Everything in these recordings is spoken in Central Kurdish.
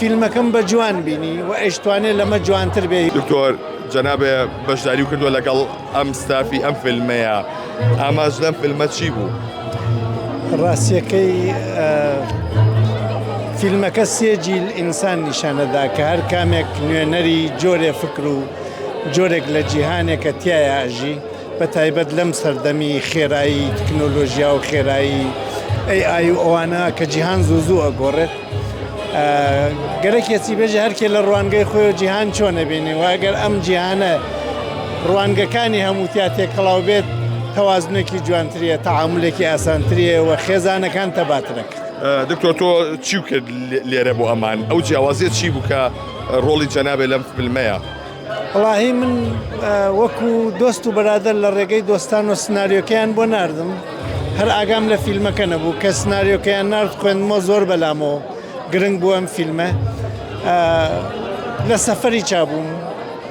فیلمەکەم بە جوان بینی و ئەیشتوانێ لەمە جوانتر بێ. دکتۆر جەنابێ بەشداریو کردووە لەگەڵ ئەم ستافی ئەم فیلمەیە ئاماژ لەم فیلمە چی بوو؟ ڕاستیەکەی فیلمەکە سێ جیل ئینسان نیشانەدا کە هەر کامێک نوێنەری جۆرێ فکر و جۆرێک لە جیهانێکە تیایا ئەژی بە تایبەت لەم سەردەمی خێرایی تکنۆلۆژیا و خێرایی ئەی ئای و ئەوانە کە جیهان زوو زوو ئەگۆڕێت گەرەکێتی بێژە هەرکێ لە ڕوانگەی خۆی جیهان چۆن ئەبینێ و ئەگەر ئەم جیهانە ڕوانگەکانی هەموو تیا تێکەڵاو بێت تەوازنێکی جوانتریە تەعامولێکی ئاسانتریە و خێزانەکان تەباترەک. دکتۆر تۆ چی کرد لێرە بۆ ئەمان ئەو جیاوازیە چی بوو کە ڕۆڵی جەنابێ لەم فیلمەیە؟ وەڵاهی من وەکو دۆست و بەرادەر لە ڕێگەی دۆستان و سناریۆکەیان بۆ ناردم هەر ئاگام لە فیلمەکە نەبوو کە سناریۆکەیان نارد خوێندمەوە زۆر بەلامەوە گرنگ بوو ئەم فیلمە لە سەفەری چابووم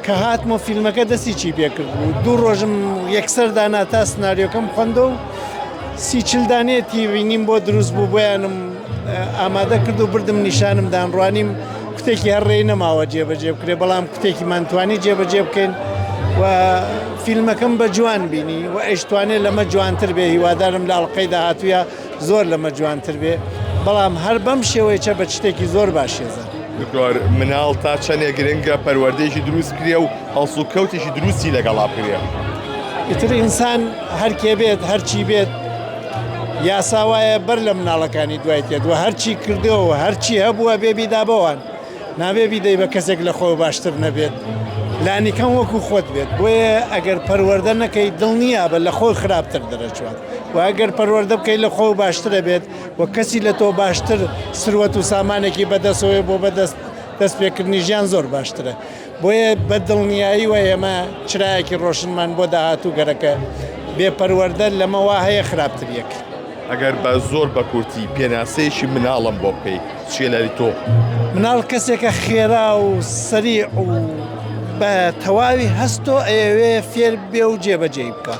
کە هاتمەوە فیلمەکە دەستی چی پێکرد بوو دوو ڕۆژم یەکسەر دانا تا سناریۆکەم خوێندەوە و سی چل دانەیە تیبینیم بۆ دروست بوو بۆیانم ئامادە کرد و بردم نیشانم دان ڕوانیم کوتێکی هەر ڕێی نەماوە جێبەجێ بکرێ بەڵام کوتێکیمان توانی جێبەجێ بکەین و فیلمەکەم بە جوان بینی و ئەیشتوانێت لەمە جوانتر بێ هیوادارم لە ئەڵلقەی داهاتووە زۆر لەمە جوانتر بێ بەڵام هەر بەم شێوەیچە بە شتێکی زۆر باشێزە. دکتۆر مناڵ تا چەندێ گرنگە پەروەردەیەکی دروست بکرێ و هەڵسوکەوتێکی دروستی لەگەڵا بکرێ؟ ئیتر ئینسان هەرکێ بێت هەرچی بێت یاسا وایە بەر لە مناڵەکانی دوای تێت و هەرچی کردەوە و هەرچی هەبووە بێ بیدا بەوان نابێ بیدەی بە کەسێک لە خۆ باشتر نەبێت لانیکەم وەکو خۆت بێت بۆیە ئەگەر پەروەردە نەکەی دڵنیا بە لە خۆی خراپتر دەرەچوات و ئەگەر پەروەردە بکەی لە خۆ باشترە بێت و کەسی لە تۆ باشتر سروەت و سامانێکی بەدەستەوەی بۆ بەدەست دەست پێکردنی ژیان زۆر باشترە بۆیە بە دڵنیایی وە ئێمە چرایەکی ڕۆشنمان بۆ داهاتوو گەرەکە بێ پەروەردە لەمە وا هەیە خراپتر یەک. ئەگەر بە زۆر بە کورتی پێناسەیەکی مناڵم بۆ بکەی چیە لای تۆ؟ مناڵ کەسێکە خێرا و سەریع و بە تەواوی هەستۆ ئەیەوێ فێر بێ و جێبەجێی بکا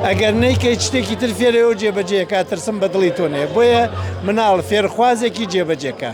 ئەگەر نەیکەیت شتێکی تر فێرەوە جێبەجێ کا ترسم بە دڵی تۆ نەیە بۆیە مناڵ فێرخوازێکی جێبەجێکار.